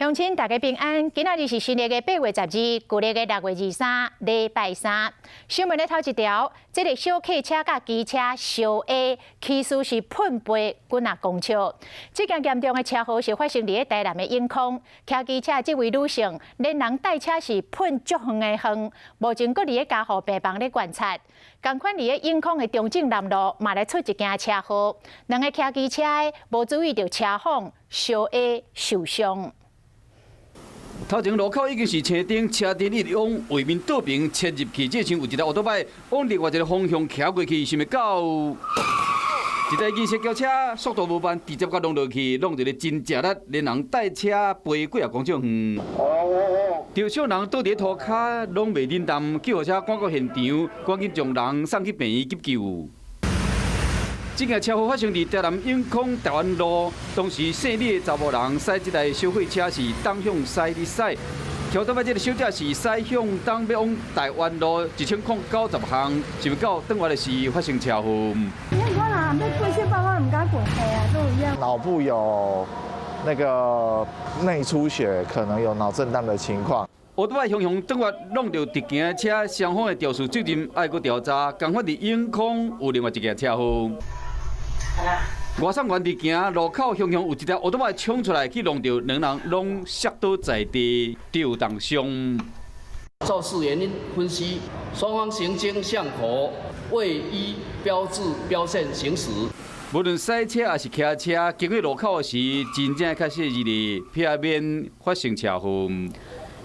鄉親大家平安，今仔日是新曆的8月12，舊曆的6月23，禮拜三。新聞的頭一條，這个小客車佮機車相挨，起事是噴飛幾若公尺。這件嚴重的車禍是發生佇咧台南的永康，騎機車這位女性連人帶車是噴足遠的遠，目前閣佇咧加護病房咧觀察。仝款佇咧永康的中正南路嘛來出一件車禍，兩个騎機車的無注意著車風相挨受傷。頭前路口已經是青燈，車陣一直往外面倒爿切入去，這時有一台歐多擺往另外一个方向騎過去，想袂到一台銀色轎車速度無慢，直接共弄落去，弄一个真食力，連人帶車飛幾仔公尺遠。著傷人倒佇塗跤，攏袂忍動，救護車趕到現場，趕緊將人送去病院急救。這件車禍發生佇台南永康台灣路，當時姓李的查某人駛這台小貨車是東向西佇駛，橋頭擺這个小姐是駛向東欲往台灣路1090項，想袂到轉彎的時發生車禍。你看啦，欲過線包我毋敢過，係啊，都一樣。腦部有那個內出血，可能有腦震盪的情況。歐多擺雄雄轉彎弄著直行車，雙方的肇事責任愛閣調查。仝款佇永康有另外一件車禍。外送員佇行路口，雄雄有一台歐多擺衝出來，去弄著兩人攏摔倒在地，受重傷。肇事原因分析，雙方行經巷口未依標誌標線行駛。無論駛車抑是騎車，經過路口時，真正較細膩，避免發生車禍。